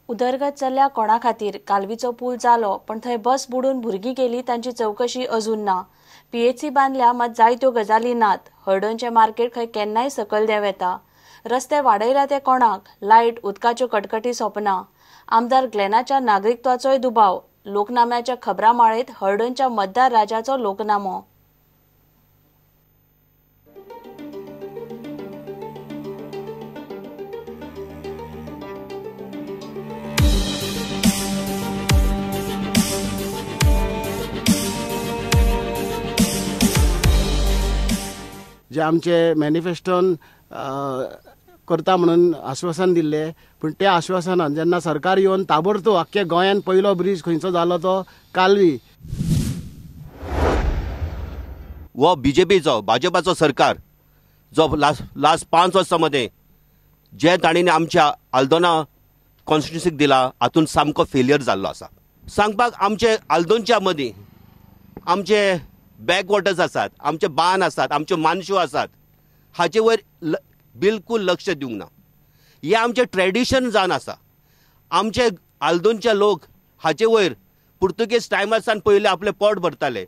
उदरगत चल्ल्या कोणा खातीर? कालवीचो पूल जालो पण थंय बस बुडून भुरगीं गेली तांची चवकशी अजून ना. पीएचसी बांदल्या मात जायत्यो गजाली नात. हळदोणचें मार्केट खंय केन्नाय सकयल देंव येता. रस्ते वाडयल्या ते कोणाक? लायट उदकाच्यो कटकटी सोंपना. आमदार ग्लेनाच्या नागरिकत्वाचोय दुबाव. लोकनाम्याच्या खबरां माळेत हळदोणच्या मतदार राजाचो लोकनामो. जे आमचे मॅनिफेस्टोन करता म्हणून आश्वासन दिल्ले, पूण त्या आश्वासनान जेन्ना सरकार येवन ताबडतोब आख्ख्या गोंयान पयलो ब्रीज खंयचो जालो तो कालवी. हो बीजेपीचो भाजपाचो सरकार जो लास्ट 5 वर्सां मदें जे तांणी आमच्या आल्दोना कॉन्स्टिट्युन्सीक दिला हातून सामको फेलियर जाल्लो आसा. सांगपाक आमचे आल्दोनच्या मदीं आमचे बॅकवॉटर्स आसात, आमचे बांद आसात, आमच्यो मानश्यो आसात, हाचे वयर बिलकूल लक्ष दिवंक ना. हें आमचें ट्रेडिशन जावन आसा. आमचे आल्दोनचे लोक हाचे वयर पुर्तुगेज टायमार सावन पयलीं आपलें पोट भरताले.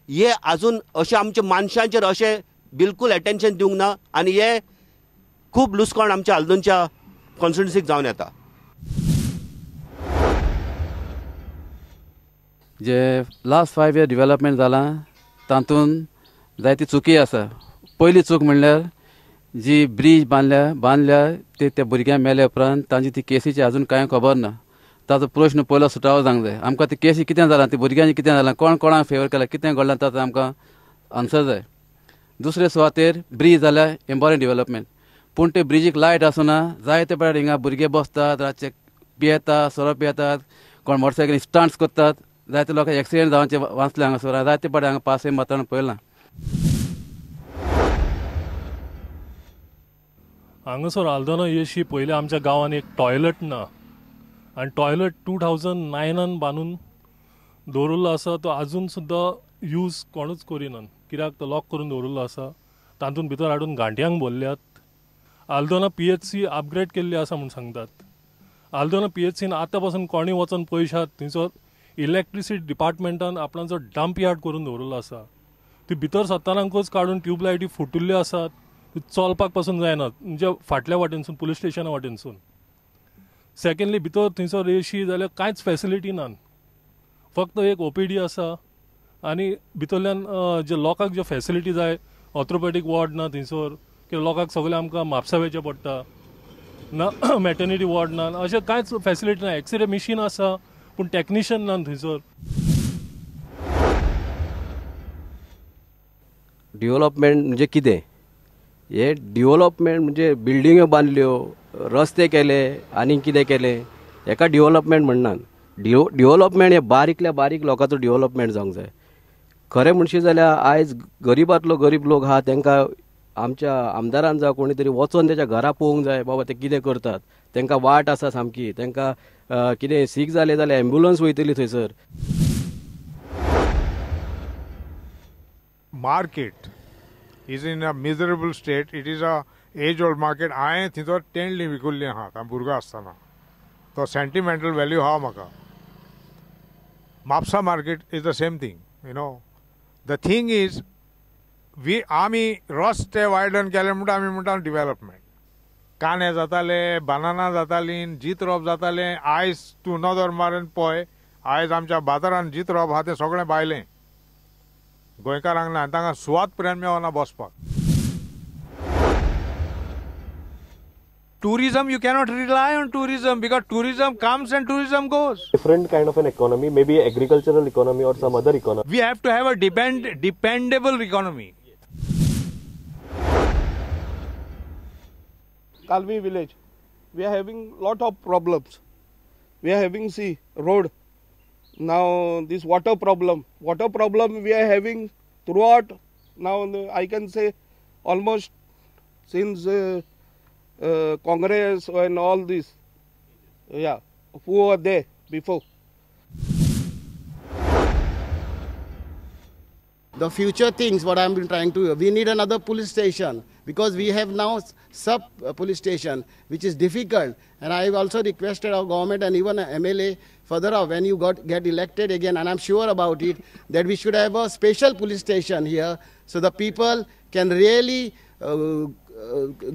हे आजून अशें आमच्या मानशांचेर अशें बिलकूल एटेन्शन दिवंक ना आनी हे खूब लुसकाण आमच्या आल्दोनच्या कॉन्स्टिट्युन्सीक जावन येता. जे लास्ट 5 इयर डिवेलपमेंट जालां तातूंत जायती चुकी आसा. पयली चूक म्हणल्यार जी ब्रीज बांदल्या ते त्या भुरग्यांक मेल्या उपरांत तांची ती केसीची अजून कांय खबर ना. ताचो प्रश्न पयलो सुटावो जावंक जाय. आमकां ती केसी कितें जालां, ती भुरग्यांची कितें जालां, कोण कोणाक फेवर केला, कितें घडलां ताचो आमकां आन्सर जाय. दुसरे सुवातेर ब्रीज जाल्यार इम्पॉर्टंट डिवेलपमेंट, पूण ते ब्रिजीक लायट आसना. जायते पळय हिंगा भुरगे बसतात, रातचे पियेतात, सोरो पियेतात, कोण मोटरसायकली स्टंट्स करतात, जायते लोकांक एक्सिडेंट जावचे वाचले हांगासर. जायते पाटी हांगा पासय मारतना पळयलां. हांगासर आल्दोना येशी पयलीं आमच्या गांवांत एक टॉयलट ना आनी टॉयलट 2009 बांदून दवरिल्लो आसा, तो आजून सुद्दां यूज कोणूच करिनात. कित्याक तो लॉक करून दवरिल्लो आसा. तातूंत भितर हाडून घांट्यांक भरल्यात. आल्दोना पीएचसी अपग्रेड केल्ली आसा म्हूण सांगतात. आल्दोना पीएचसीन आतां पासून कोणूय वचोन पळयशात थंयसर इलेक्ट्रिसिटी डिपार्टमेंटान आपणाचो डंप यार्ड करून दवरिल्लो आसा. ती भितर सरतानाकूच काडून ट्यूबलायटी फुटिल्ल्यो आसात, ती चलपाक पासून जायना, म्हणजे फाटल्या वाटेनसून पुलीस स्टेशना वाटेनसून. सेकंडली भितर थंयसर येशी जाल्यार कांयच फॅसिलिटी ना, फक्त एक ओपीडी आसा आनी भितरल्यान जे लोकांक ज्यो फॅसिलिटी जाय, ऑर्थोपेडीक वॉर्ड ना थंयसर, कित्याक लोकांक सगळें आमकां म्हापसा वयचें पडटा ना, मॅटर्निटी वॉर्ड ना, अशें कांयच फॅसिलिटी ना. एक्सरे मिशीन आसा पूण टॅक्निशियन ना थंयसर. डिवेलपमेंट म्हणजे कितें? हे डिवेलपमेंट म्हणजे बिल्डिंग्यो बांदल्यो, रस्ते केले आनी कितें केलें हेका डिवेलपमेंट म्हणनात. डिवेलपमेंट हे बारीकल्या बारीक लोकांचो डिवेलपमेंट जावंक जाय. खरें म्हणशी जाल्यार आयज गरिबांतलो गरीब लोक आहा तांकां आमच्या आमदारान जावं कोणी तरी वचोन तेच्या घरा पळोवंक जाय, बाबा ते कितें करतात, तांकां वाट आसा सामकी, तांकां कितें सीक जालें जाल्यार एम्बुलन्स वयतली थंयसर. Market is in a miserable state. It is a age old market. हांवें थंयसर टेंडली विकुल्ली आहा भुरगो आसतना, तो सेंटिमेंटल वेल्यू आहा म्हाका. Mapusa market is the same thing, you know. The thing is we आमी रस्ते वायडन केले म्हणटा आमी म्हणटा डिवेलपमेंट. कांदे जाताले, बनाना जाताली, जीत रोप जातालें. आयज तूं नदर मारून पळय, आयज आमच्या बाजारान जीत रोप आहा तें सगळें भायलें, गोंयकारांक ना, तांकां सुवात पर्यंत मेळना बसपाक. Tourism, you cannot rely on tourism because tourism comes and tourism goes. Different kind of an economy, maybe agricultural economy or some other economy. We have to have a dependable economy. Kalvi village, we are having lot of problems. We are having see road. Now this water problem we are having throughout. Now I can say almost since Congress and all this, yeah, who were there before. The future things what I have been trying to, we need another police station. because we have now sub police station, which is difficult. And I have also requested our government and even MLA further up when you get elected again, and I'm sure about it, that we should have a special police station here so the people can really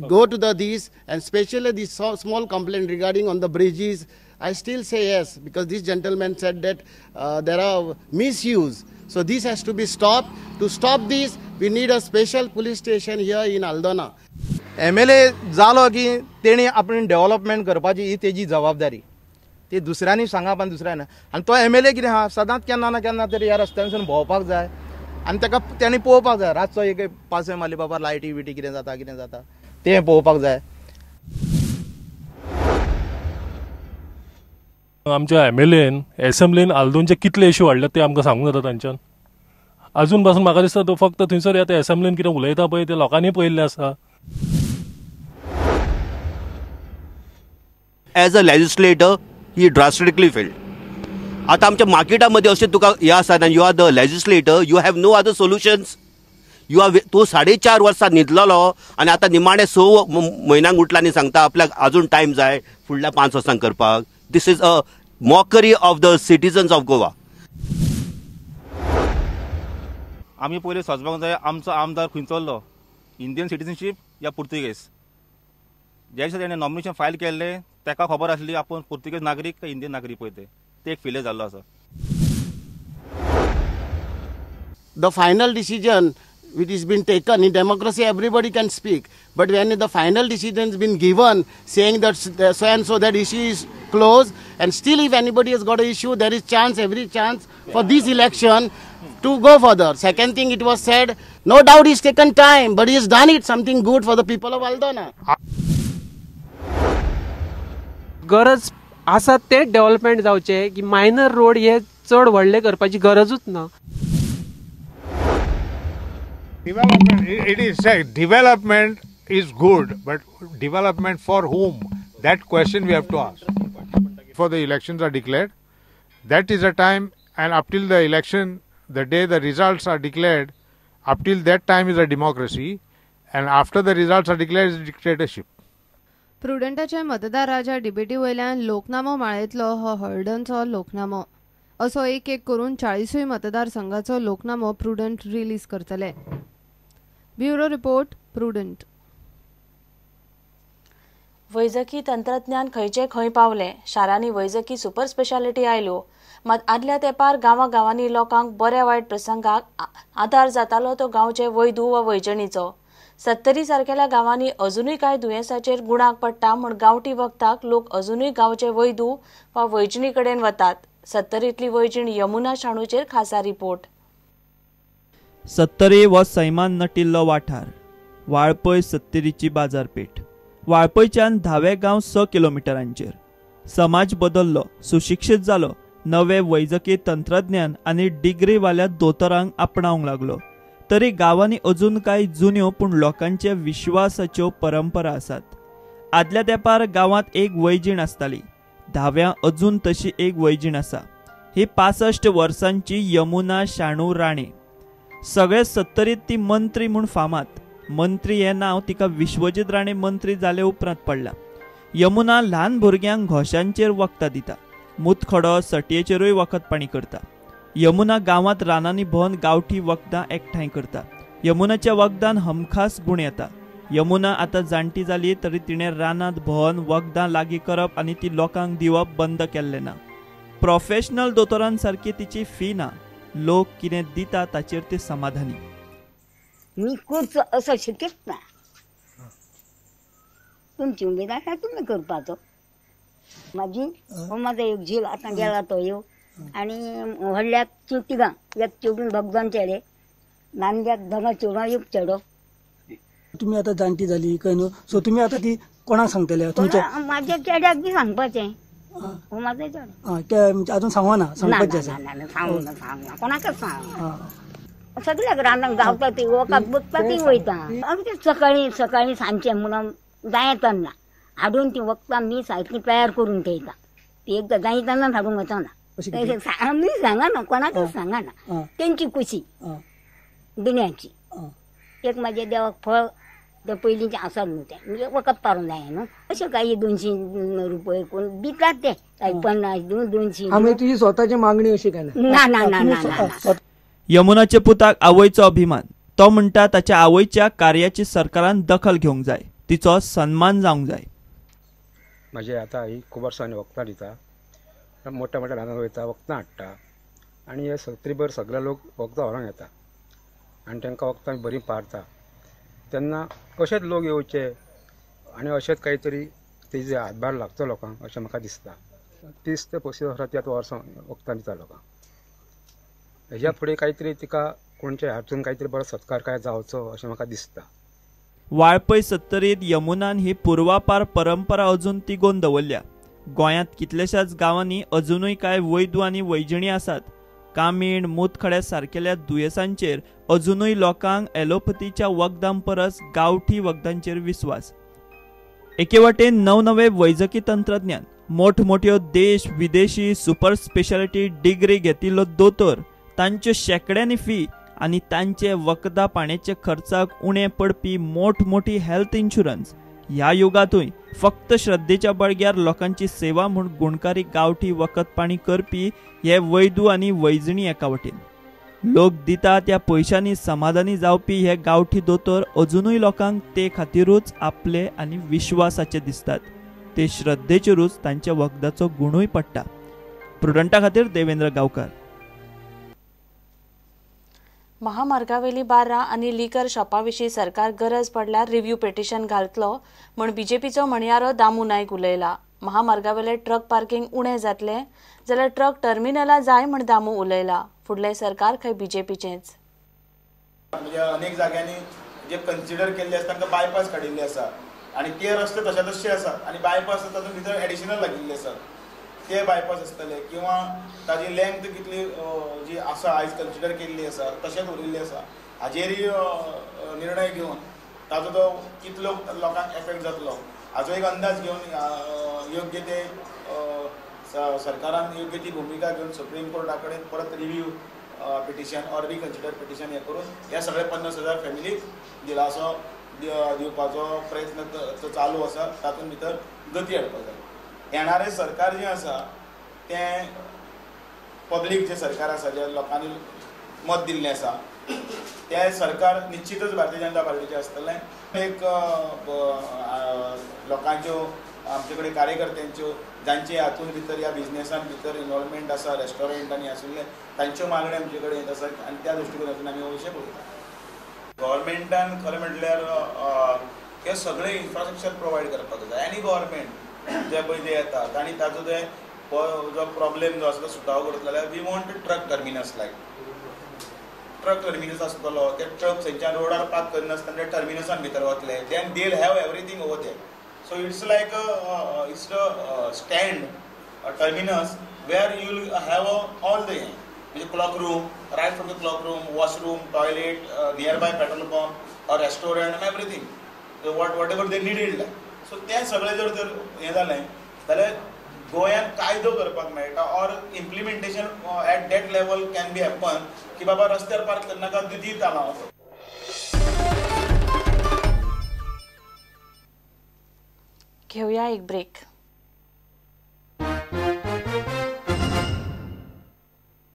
go to these, and especially this small complaint regarding on the bridges. I still say yes, because this gentleman said that there are misuse. So this has to be stopped. To stop this, we need a special police station here in Aldona. MLA जालो की तेणी आपण development करपाची ही तेजी जबाबदारी, ती दुसऱ्यांनी सांगप आनी दुसऱ्यांनी. आनी तो MLA कितें आहा, सदांच केन्ना ना केन्ना तरी ह्या रस्त्यानसून भोंवपाक जाय आनी ताका तेणी पळोवपाक जाय. रातचो एक पासय मारली बाबा लायटी बिटी कितें जाता कितें जाता तें पळोवपाक जाय. आमच्या MLAन एसेंब्लीन आल्दोनचे कितले इश्यू हाडले ते आमकां सांगूंक जाता तांच्यान. अजून पासून म्हाका दिसता तो फक्त थंयसर येता एसेंब्लीन कितें उलयता पळय ते लोकांनी पळयल्लें आसा. As a legislator he drastically failed. आतां आमच्या मार्केटा मदीं अशें तुका हें आसा, you are the legislator, you have no other solutions. You are तूं 4.5 वर्सां न्हिदलेलो आनी आतां निमाणें 6 म्हयन्यांक उठला आनी सांगता आपल्याक अजून टायम जाय फुडल्या 5 वर्सांक करपाक. This is a mockery of the citizens of Goa. आमी पयलीं सोदपाक जाय आमचो आमदार खंयचो, इंडियन सिटीजनशीप या पुर्तुगेज. ज्या दिसा तेणें नॉमिनेशन फायल केल्लें ताका खबर आसली आपूण पुर्तुगेज नागरीक काय इंडियन नागरीक पळय ते एक फेलियर जाल्लो आसा. The final decision which has been taken in democracy, everybody can speak. But when the final decision has been given, saying that so and so that issue is closed, and still if anybody has got an issue, there is chance, every chance for this election to go further. Second thing, it was said, no doubt he's taken time, but he has done it something good for the people of Aldona. गरज आसा ते development जावचे की minor road हे चड व्हडले करपाची गरजूच ना. Development, it is said, development is good, but development for whom? That question we have to ask. Before the elections are declared, that is a time, and up till the election, the day the results are declared, up till that time is a democracy, and after the results are declared is a dictatorship. प्रुडंटाच्या मतदार राजा डिबेटी वयल्यान लोकनामो माळेंतलो हो हळदणचो लोकनामो. असो एक एक करून 40 मतदारसंघाचो लोकनामो prudent release करतले. Bureau report, Prudent. वैजकी तंत्रज्ञान खंयचे खंय पावले. शारांनी वैजकी सुपर स्पेशालिटी आयल्यो, मात आदल्या तेंपार गांवा गांवांनी लोकांक बऱ्या वायट प्रसंगाक आदार जातालो तो गांवचे वैदू वा वैजणीचो. सत्तरी सारकेल्या गांवांनी अजुनूय कांय दुयेंसाचेर गुणाक पडटा म्हूण गांवठी वखदाक लोक अजुनूय गांवचे वैदू वा वैजणी कडेन वतात. सत्तरींतली वैजीण यमुना शाणूचेर खासा रिपोर्ट. सत्तरी हो सैमान नटिल्लो वाठार. वाळपय सत्तरीची बाजारपेठ. वाळपयच्यान धावे गांव 6 किलोमिटरांचेर. समाज बदललो, सुशिक्षीत जालो, नवे वैजकी तंत्रज्ञान आनी डिग्रीवाल्या दोतोरांक आपणावंक लागलो. तरी गांवांनी अजून कांय जुन्यो पूण लोकांच्या विश्वासाच्यो परंपरा आसात. आदल्या तेंपार गांवांत एक वैजीण आसताली. धाव्या अजून तशी एक वैजीण आसा. ही 65 वर्सांची यमुना शाणू राणे. सगळे सत्तरीत ती मंत्री म्हूण फामाद. मंत्री हें नांव तिका विश्वजीत राणे मंत्री जाले उपरांत पडलां. यमुना ल्हान भुरग्यांक घोशांचेर वखदां दिता. मुतखडो सटयेचेरूय वखद पाणी करता. यमुना गांवांत रानांनी भोंवन गांवठी वखदां एकठांय करता. यमुनाच्या वखदान हमखास गूण येता. यमुना आतां जाणटी जाली तरी तिणें रानांत भोंवन वखदां लागीं करप आनी ती लोकांक दिवप बंद केल्लें ना. प्रोफेशनल दोतोरां सारकी तिची फी ना. लोक कितें दिता ताचेर ती समाधानी. मी करचो असो शक्यच ना. तुमची उमेद आसा तुमी करपाचो. म्हाजी हो म्हाजो एक झील आतां गेला तो यो आनी व्हडल्याक तिगां, एक चेडून भगजन चेडे, नानग्याक दोगां चेडवां एक चेडो. तुमी आतां जाणटी जाली खंय न्हू, सो तुमी आतां ती कोणाक सांगतले? म्हाज्या चेड्याक बी सांगपाचें. हो म्हाजो चेडो. ते अजून सांगना? सांगपाचें आसा? ना, सांगूना सांगना, कोणाकच सांगना. सगळ्याक रानाक गावता ती वकाक बगता ती वयता. सकाळीं सकाळीं सांजचें म्हणून जाय तेन्ना हाडून ती वखदां मी सारकी तयार करून ठेयता. ती एकदां जाय तेन्नाच हाडूंक वचना. आमी सांगना, कोणाकच सांगना. तेंची खुशी दुनियाची. एक म्हाज्या देवाक फळ ते पयलींचे आसात न्हू ते म्हणजे वखद पारूंक जाय न्हू अशें काही 200 रुपये कोण दितात ते 50 दिवन 200. आमी तुजी स्वताची मागणी अशी काय ना ना ना ना. यमुनाचे पुताक आवयचो अभिमान. तो म्हणटा ताच्या आवयच्या कार्याची सरकारान दखल घेवंक जाय, तिचो सन्मान जावंक जाय. म्हजे आतां ही खूब वर्सां वखदां दिता, मोठ्या मोठ्या रानांत वयता, वखदां हाडटा आनी हे सत्रीभर सगळे लोक वखदां व्हरोंक येता आनी तांकां वखदां बरीं पारता. तेन्ना अशेंच लोक येवचे आनी अशेंच कांय तरी तेजे हातभार लागचो लोकांक अशें म्हाका दिसता. 30 ते 35 वर्सां ती आतां वर्सां वखदां दिता लोकांक. हेज्या फुडें कांय तरी तिका कोणच्या हातून कांय तरी बरो सत्कार काय जावचो अशें म्हाका दिसता. वाळपय सत्तरीत यमुनान ही पुर्वापार परंपरा अजून तिगोवन दवरल्या. गोंयांत कितल्याशाच गांवांनी अजुनूय कांय वैदू आनी वैजणी आसात. कामीण मुतखड्या सारकेल्या दुयेंसांचेर अजुनूय लोकांक एलोपथीच्या वखदां परस गांवठी वखदांचेर विस्वास. एके वटेन नवनवे वैजकी तंत्रज्ञान, मोठमोठ्यो देश विदेशी सुपर स्पेशालिटी डिग्री घेतिल्लो दोतोर, तांच्यो शेंकड्यांनी फी आनी तांचे वखदां पाण्याचे खर्चाक उणें पडपी मोठमोठी हेल्थ इन्शुरन्स. ह्या युगांतूय फक्त श्रद्धेच्या बळग्यार लोकांची सेवा म्हूण गुणकारी गांवठी वखद पाणी करपी हे वैदू आनी वैजणी एका वटेन, लोक दिता त्या पयशांनी समाधानी जावपी हे गांवठी दोतोर अजुनूय लोकांक ते खातीरूच आपले आनी विश्वासाचे दिसतात. ते श्रद्धेचेरूच तांच्या वखदाचो गुणूय पडटा. प्रुडंटा खातीर देवेंद्र गांवकार. महामार्गावेली बार्रां आनी लिकर शॉपा विशीं सरकार गरज पडल्यार रिव्ह्यू पिटिशन घालतलो म्हूण बीजेपीचो म्हणयारो दामू नायक उलयला. महामार्गावेले ट्रक पार्किंग उणें जातलें जाल्यार ट्रक टर्मिनला जाय म्हूण दामू उलयला. फुडलें सरकार खंय बीजेपीचेंच. म्हणजे अनेक जाग्यांनी जे कन्सिडर केल्ले आसा तांकां बायपास काडिल्ले आसा आनी ते रस्ते तशे तशे आसात आनी बायपास तातूंत भितर एडिशनल लागिल्ले आसात ते बायपास आसतले किंवा ताजी लेंथ कितली जी आसा आयज कन्सिडर केल्ली आसा तशेंच उरिल्लें आसा हाजेरय निर्णय घेवन ताजो तो कितलो लोकांक एफेक्ट जातलो हाजो एक अंदाज घेवन योग्य ते सरकारान योग्य ती भुमिका घेवन सुप्रीम कोर्टा कडेन परत review petition or reconsider petition हें करून ह्या सगळे 50,000 फॅमिलीक दिलासो दिवपाचो प्रयत्न तो चालू आसा. तातूंत भितर गती हाडपाक जाय. येणारें सरकार जें आसा तें पब्लीक जें सरकार आसा जें लोकांनी मत दिल्लें आसा तें सरकार निश्चितच भारतीय जनता पार्टीचें आसतलें. एक लोकांच्यो आमचे कडेन कार्यकर्त्यांच्यो जांचे हातूंत भितर ह्या बिजनेसान भितर इनवॉल्वमेंट आसा रेस्टॉरंट आनी आशिल्ले तांच्यो मागण्यो आमचे कडेन येत आसा आनी त्या दृश्टिकोनांतल्यान आमी हो विशय पळयता. गव्हर्मेंटान खरें म्हटल्यार हें सगळें इन्फ्रास्ट्रक्चर प्रोवायड करपाक जाय आनी गव्हर्मेंट जे पळय जे येता तांणी ताजो ते जो प्रॉब्लेम जो आसा तो सुटावो करतलो जाल्यार we want truck terminus like truck terminus आसतलो ते ट्रक थंयच्यान रोडार पार्क करिनासतना ते टर्मिनसान भितर वतले then they have everything over there. So it's like it's a stand terminus where you will have all the म्हणजे cloak room, right from the cloak room, washroom, toilet, near by petrol pump or restaurant and everything whatever they needed. So तें सगळें जर तर हें जालें जाल्यार गोंयांत कायदो करपाक मेळटा or implementation at that level can be happen की बाबा रस्त्यार पार्क करनाका दिता हांव. घेऊया एक ब्रेक.